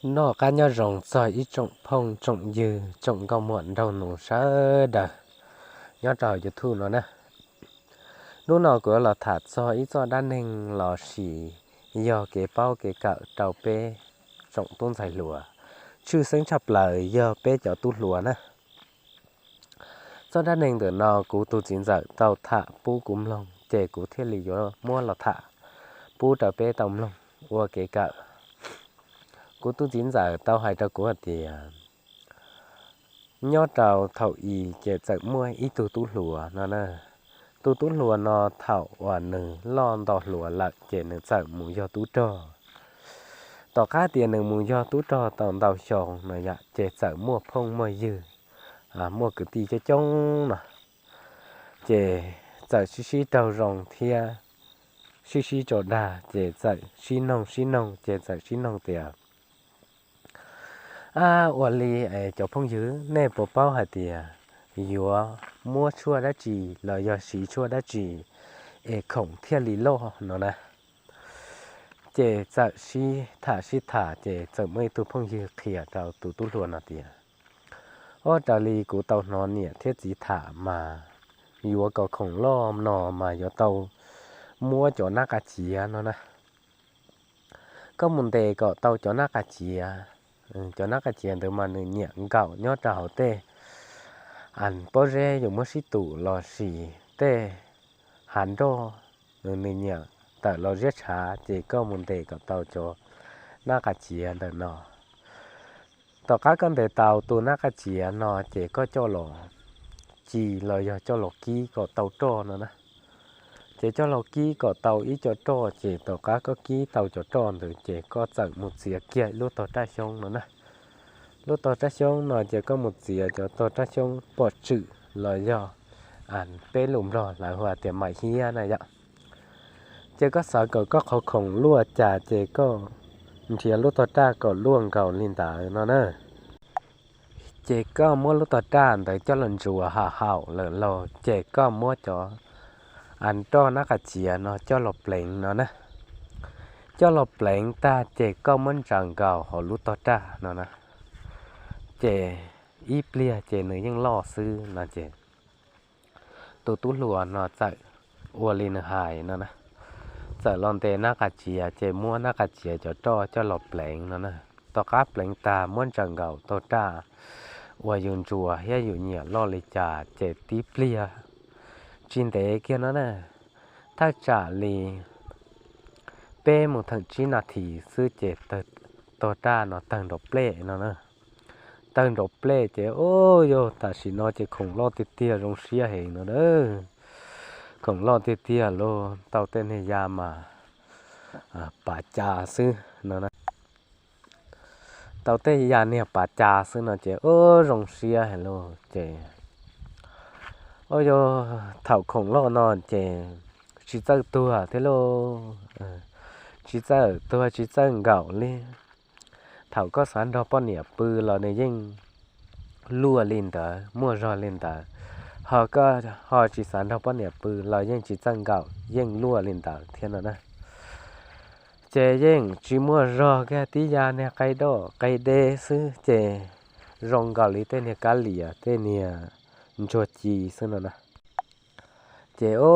Noj qab nyob zoo txog ib tsoom phooj tsoom ywg tsoom nkauj muam nraug nus sawv daws nyob rau YouTube no na. Hnub no kuv yuav los tham txog ib txoj dab neeg los sis yog kev paub kev kawm rau peb tsoom tub ntxhais hluas, tshwj xeeb tshaj plaws yog peb cov tub hluas na. Txoj dab neeg ntawm no kuv tus txiv ntxawm tau tham pub kuv mloog ces kuv thiaj li yuav muab los tham pub rau peb tau mloog ua kev kawm. Kuv tus txiv ntxawm tau hais rau kuv hais tias, nyob rau thaum i ces txawm muaj ib tug tub hluas no na. Tus tub hluas no thaum uas nws loj nto hluas lawm ces nws txawm mus yog tub rog. Tom qab tias nws mus yog tub rog tau ntau xyoo no yom, ces txawm muaj phooj muaj ywg, muaj kwv tij coob coob no, ces txawm sib sib raug zoo thiab sib sib tso dag ces txawm sib noog sib noog ces txawm sib noog tias, ab, ua li cov phooj ywg, nej puas paub hais tias yuav muab tshuaj dab tsi los yog siv tshuaj dab tsi es khoom thiaj li loj no na? Ces txawm sib tham sib tham ces txawm muaj ib tug phooj ywg qhia rau tus tub hluas no tias, ob, raws li kuv tau hnov niam thiab txiv tham mas yuav kom khoom loj no mas yuav tau muab cov nab qa ciav no na. Koj mus ntes kom tau cov nab qa ciav, cov nab qa ciav ntawd mas nws nyiam nkaum nyob rau hauv tej pob zeb yus muab sib tum los sis tej hav nroj, nws nyiam tawm los ziab tshav, ces koj mus ntes kom tau cov nab qa ciav ntawm no. Tom qab koj ntes tau tus nab qa ciav no ces koj coj los ci los yog coj los kib kom tau roj no na. Ces coj los kib kom tau ib co roj, ces tom qab koj kib tau cov roj ntawd ces koj txawm mus txiav kiag lub tog raj xyoob no na. Lub tog raj xyoob no ces koj mus txiav cov tog raj xyoob pom tswm los yog peb lus Nplog lawv hu tias maim hiab na yom. Ces koj xav kom koj qhov khoom luaj cas ces koj nrhiav lub tog raj kom luaj nkaus li ntawd no na. Ces koj muab lub tog raj ntawd coj los ntsuas haum haum lawm lauj, ces koj muab cov roj nab qa ciav no coj los pleev no na. Coj los pleev tag ces koj muab ntsaws nkaus hauv lub tog raj no na. Ces ib pliag ces nws yeej loj xwb no ces tus tub hluas no txawm ua li nws hais no na. Txawm los ntes nab qa ciav ces muab nab qa ciav cov roj coj los pleev no na. Tom qab pleev tag muab ntsaws nkaus tog raj uas yus ntsuas thiab yus nyiam loj li cas ces tib pliag tsis ntev kiag no na, thaj tsam li peb mus theem tsib nas this xwb ces tog raj no tawg nrov plej no na. Tawg nrov plej ces, o, yog tam sim no ces khoom loj tiag tiag, zoo siab heev no na. Khoom loj tiag tiag lauj, tau tej niag ya mas pav cas xwb no na. Tau tej ya niag pav cas xwb no ces, o, zoo siab heev lauj ces, o, yog thaum khoom loj no ces tsis txawj tuag thiab lauj. Tsis txawj tuag tsis txawj nkaum li. Thaum koj xav nrog poj niam pw los nws yeej luaj li ntawd, muaj zog li ntawd. Ho koj ho tsis xav nrog poj niam pw los yeej tsis txawj nkaum, yeej luaj li ntawd thiab no na. Ces yeej tsis muaj zog kiag, tib ya niag qe doj qe deb xwb ces zoo nkaus li tej niag kab lias tej niag ntsuag ci xwb no na. Ces, o,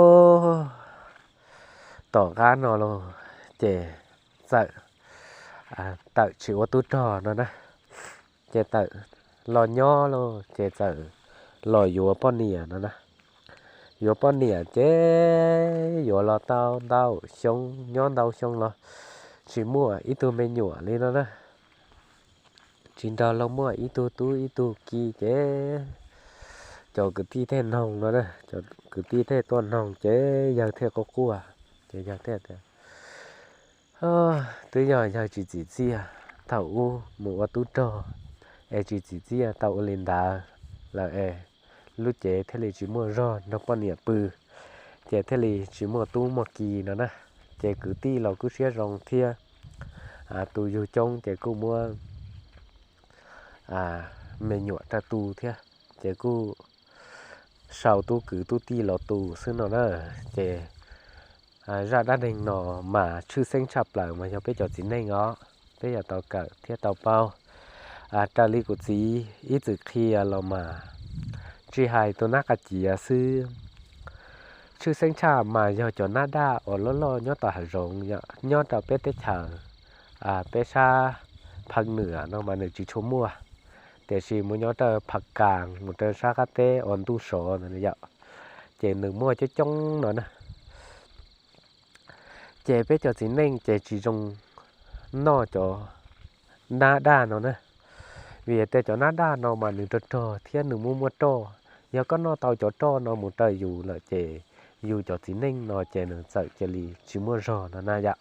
tom qab no los ces txawm tawm tsis ua tub rog no na. Ces tawm los nyob los ces txawm los yuav poj niam no na. Yuav poj niam ces yuav los tau ntau xyoo, nyob ntau xyoo los tsis muaj ib tug me nyuam li no na. Tsis nrog luag muaj ib tug tub ib tug ki ces cov kwv tij thiaj noog no na, cov kwv tij thiaj tuaj noog ces yawg thiaj quaj quaj, ces yawg thiaj tias, twb yog yawg tsis txim txiaj thaum ub mus ua tub rog, es tsis txim txiaj tau ua li ntawd lawm es lub cev thiaj li tsis muaj zog nrog poj niam pw, ces thiaj li tsis muaj tub muaj ki no na. Ces kwv tij los kuj siab zoo thiab, tus yug coob ces kuj muab me nyuam rau tu thiab, ces kuj sau tub kwv tub tij los tu xwb no na. Ces zaj dab neeg no mas tshwj xeeb tshaj plaws mas yog peb cov txiv neej os. peb yuav tau kawm thiab tau paub. Raws li kuv txiv ib txwm qhia los mas, tsis hais tus nab qa ciav xwb, tshwj xeeb tshaj mas yog cov nab daj uas loj loj nyob tom hav zoov, nyob rau peb teb chaws, peb sab Phaw Nwam no mas nws tsis tshua muaj, tiam sis mus nyob rau Phaw Kas mus rau sab qab teb uas ntuj sov no yom, ces nws muaj coob coob no na. Ces peb cov txiv neej ces tsis zoo noj cov nab daj no na, vim tias cov nab daj no mas nws rog rog thiab nws muaj muaj roj. Yog koj noj tau cov roj no mus rau yus lawm ces yus cov txiv neej no ces nws txawm cia li tsis muaj zog no na yom.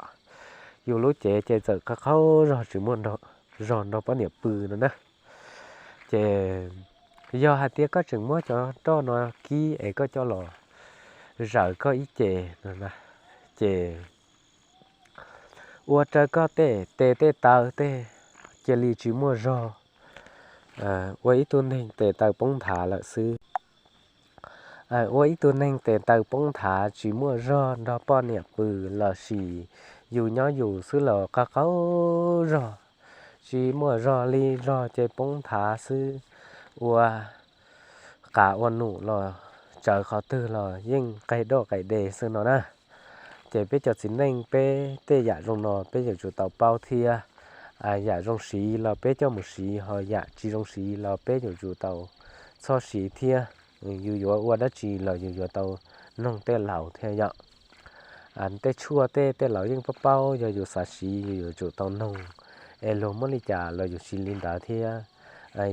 Yus lub cev ces txawm qaug qaug zog tsis muaj zog nrog poj niam pw no na. Ces yog hais tias koj tseem muab cov roj no kib es koj coj los zaws koj ib ce no na, ces ua rau koj tej tes tej taw tej cia li tsis muaj zog, ua ib tug neeg tes taw poob nthav lawm xwb. Ua ib tug neeg tes taw poob nthav tsis muaj zog nrog poj niam pw lossis yus nyob yus xwb los qaug qaug zog, tsis muaj zog li, zog ces poob nthav xwb, ua qav ua num los tsawv qhov twg los yeej qes doj qes de xwb no na. Ces peb cov txiv neej peb tej yam zoo no peb yuav tsum tau paub thiab. Yam zoo siv los peb coj mus siv, ho yam tsis zoo siv los peb yuav tsum tau txhob siv thiab. Yus yuav ua dab tsi los yus yuav tau noog tej laus thiab yom. Tej tshuaj tej tej laus yeej paub paub, yog yus xav siv yus yuav tsum tau noog es luag muab li cas los yus siv li ntawd thiab.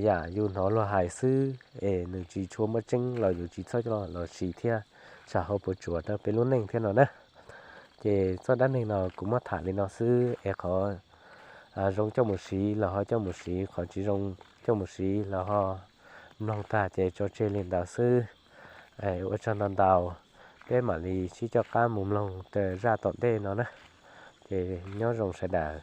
Yam yus hnov luag hais xwb es nws tsis tshua muaj tseeb los yus tsis txhob coj los siv thiab, tsam ho puas tsuav rau peb lub neej thiab no na. Ces txoj dab neeg no kuv muab tham li no xwb es qhov zoo coj mus siv los ho coj mus siv, qhov tsis zoo coj mus siv los ho mloog tag ces tso tseg li ntawd xwb. Ua tsaug ntau ntau, peb mam li sib coj qab mus mloog rau zaj tom ntej no na. Ces nyob zoo sawv daws.